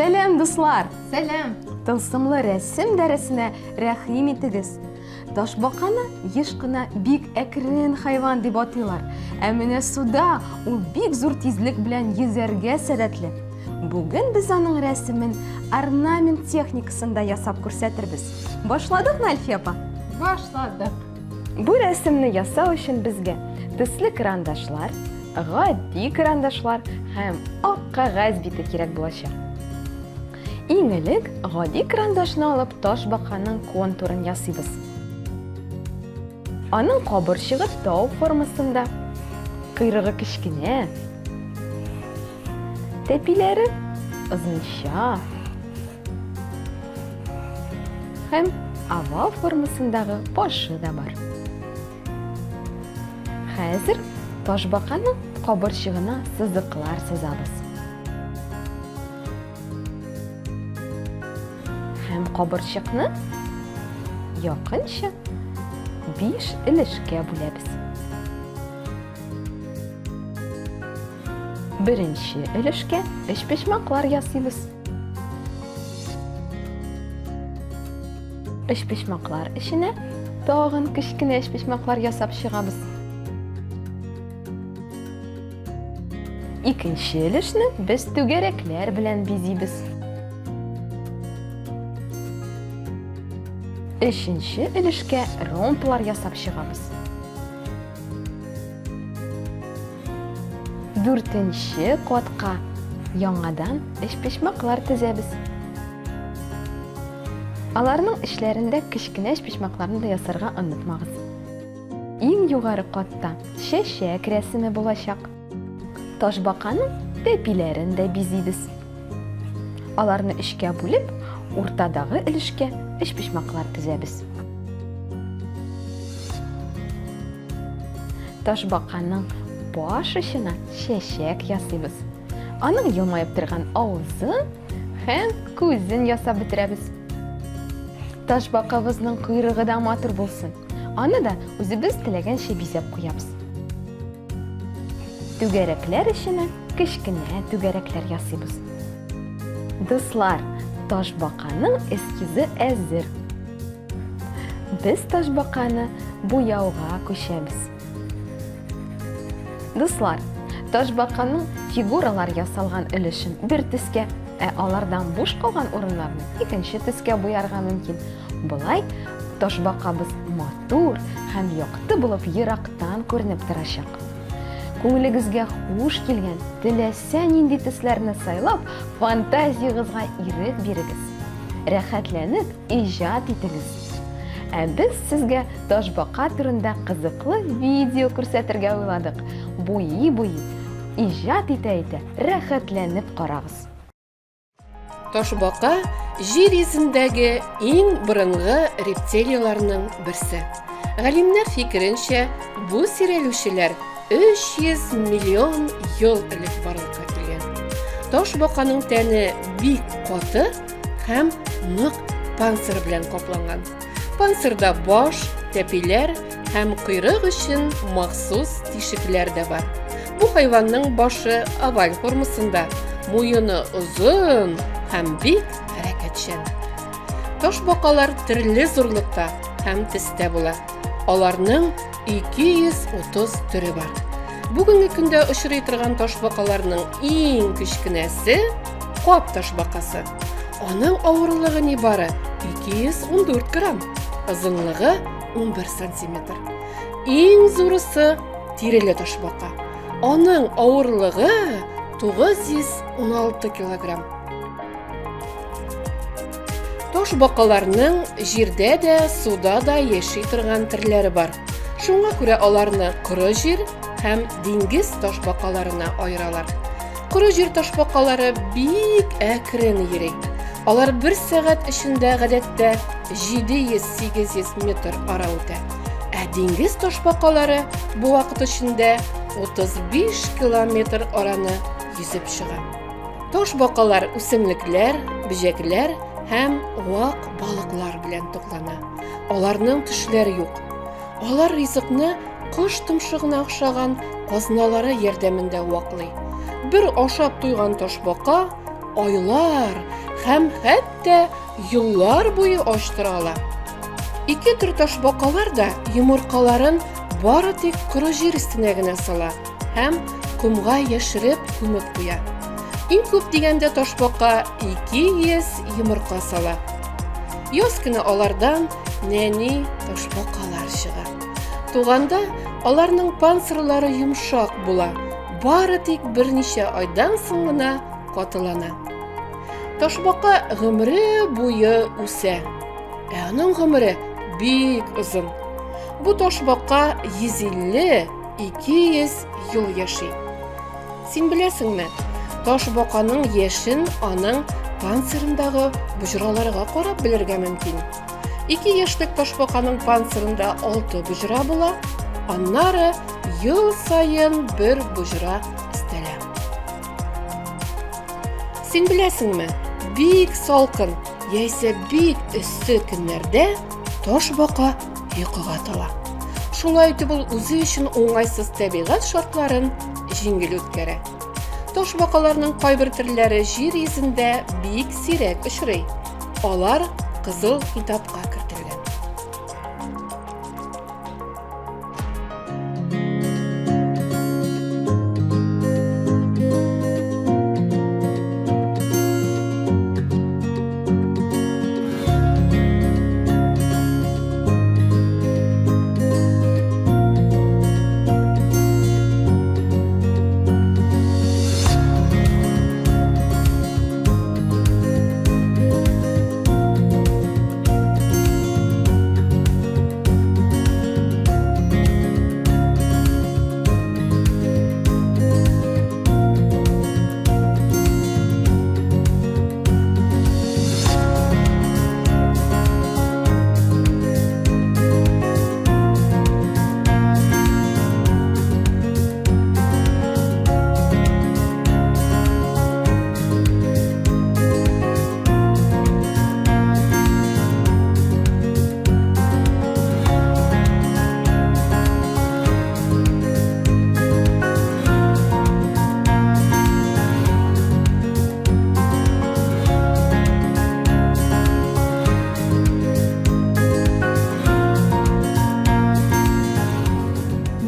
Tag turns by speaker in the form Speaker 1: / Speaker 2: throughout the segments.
Speaker 1: Сәлам, дуслар!
Speaker 2: Сәлам!
Speaker 1: Тылсымлы рәсем дәресенә рәхим итегез. Ташбаканы еш кына бик әкрен хайван дип атыйлар. Ә менә суда ул бик зур тизлек белән йөзәргә сәләтле. Бүген без аның рәсемен орнамент техникасында ясап күрсәтербез. Башладыкмы, Әлфия апа?
Speaker 2: Башладык.
Speaker 1: Бу рәсемне ясау өчен безгә төсле карандашлар, гади карандашлар һәм ак кәгазь бите кирәк булачак. Иң элек гади карандашны алып ташбаканың контурын ясыйбыз. Аның кабырчыгы тау формасында, койрыгы кечкенә, тәпиләре озынча һәм овал формасындагы башы да бар. Хәзер ташбаканың кабырчыгына сызыклар сызабыз. Һәм кабырчыкны якынча 5 өлешкә бүләбез. Беренче өлешкә өчпочмаклар ясыйбыз. Өчпочмаклар эченә тагын кечкенә өчпочмаклар ясап чыгабыз. Икенче өлешне без түгәрәкләр белән бизибез. Өченче өлешкә ромблар ясап чыгабыз. Дүртенче катка яңадан өчпочмаклар тезәбез. Аларның эчләрендә кечкенә өчпочмакларны да ясарга онытмагыз. Иң югары катта чәчәк рәсеме булачак. Ташбаканың тәпиләрен дә бизибез. Аларны өчкә бүлеп, уртадагы өлешкә өчпочмаклар тезәбез. Ташбаканың баш очына чәчәк ясыйбыз. Аның елмаеп торган авызын һәм күзен ясап бетерәбез. Ташбакабызның койрыгы да матур булсын. Аны да үзебез теләгәнчә бизәп куябыз. Түгәрәкләр эченә кечкенә түгәрәкләр ясыйбыз. Дуслар, ташбаканың эскизы әзер. Без ташбаканы буяуга күчәбез. Дуслар, ташбаканың фигуралар ясалган өлешен бер төскә, ә алардан буш калган урыннарны икенче төскә буярга мөмкин. Болай ташбакабыз матур һәм якты булып ерактан күренеп торачак. Күңелегезгә хуш килгән теләсә нинди төсләрне сайлап, фантазиягезгә ирек бирегез. Рәхәтләнеп иҗат итегез. Ә без сезгә ташбака турында кызыклы видео күрсәтергә уйладык. Буи-буи, иҗат итә-итә, рәхәтләнеп карагыз.
Speaker 3: Ташбака җир йөзендәге иң борынгы рептилияләрнең берсе. Галимнәр фикеренчә, бу сөйрәлүчеләр 300 миллион ел элек барлыкка килгән. Ташбаканың тәне бик каты һәм нык панцир белән капланган. Панцирда баш, тәпиләр һәм койрык өчен махсус тишекләр дә бар. Бу хайванның башы оваль формасында, муены озын һәм бик хәрәкәтчән. Ташбакалар төрле зурлыкта һәм төстә була. Аларның 230 төре бар. Бүгенге көндә очрый торган ташбакаларның иң кечкенәсе кап ташбакасы. Аның авырлыгы нибары 214 грамм, озынлыгы 11 сантиметр. Иң зурысы тиреле ташбака. Аның авырлыгы 916 килограмм. Ташбакаларның җирдә дә, суда да яши торган төрләре бар. Шуңа күрә аларны коры җир һәм диңгез ташбакаларына аералар. Коры җир ташбакалары бик әкрен йөри. Алар бер сәгать эчендә гадәттә 700-800 метр ара үтә. Ә диңгез ташбакалары бу вакыт эчендә 35 километр араны йөзеп чыга. Ташбакалар үсемлекләр, бөҗәкләр һәм вак балыклар белән туклана. Аларның тешләре юк. Алар ризыкны кош томшыгына охшаган казналары ярдәмендә ваклый. Бер ашап туйган ташбака айлар, һәм хәтта еллар буе ач тора ала. Ике төр ташбакалар да йомыркаларын бары тик коры җир өстенә генә сала һәм комга яшереп күмеп куя. Иң күп дигәндә ташбака 200 йомырка сала. Яз көне алардан нәни ташбакалар чыга. Туганда аларның панцирлары йомшак була, бары тик берничә айдан соң гына катылана. Ташбака гомере буе үсә. Ә аның гомере бик озын. Бу ташбака 150-200 ел яши. Син беләсеңме, ташбаканың яшен аның панцирындагы боҗраларга карап белергә мөмкин. Ике яшьлек ташбаканың панцирында алты боҗра була, аннары ел саен бер боҗра өстәлә. Син беләсеңме, бик салкын яисә бик эссе көннәрдә ташбака йокыга тала. Шулай итеп ул үзе өчен уңайсыз табигать шартларын җиңел үткәрә. Ташбакаларның кайбер төрләре җир йөзендә бик сирәк очрый. Алар кызыл китапка кертелгән.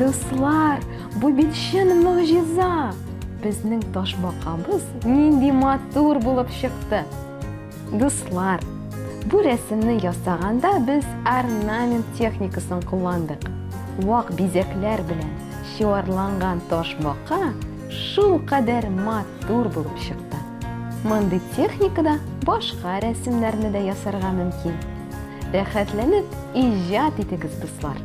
Speaker 1: Дуслар, бу бит чын могҗиза! Безнең ташбакабыз нинди матур булып чыкты! Дуслар, бу рәсемне ясаганда без орнамент техникасын кулландык. Вак бизәкләр белән чуарланган ташбака шулкадәр матур булып чыкты. Мондый техникада башка рәсемнәрне дә ясарга мөмкин. Рәхәтләнеп иҗат итегез, дуслар!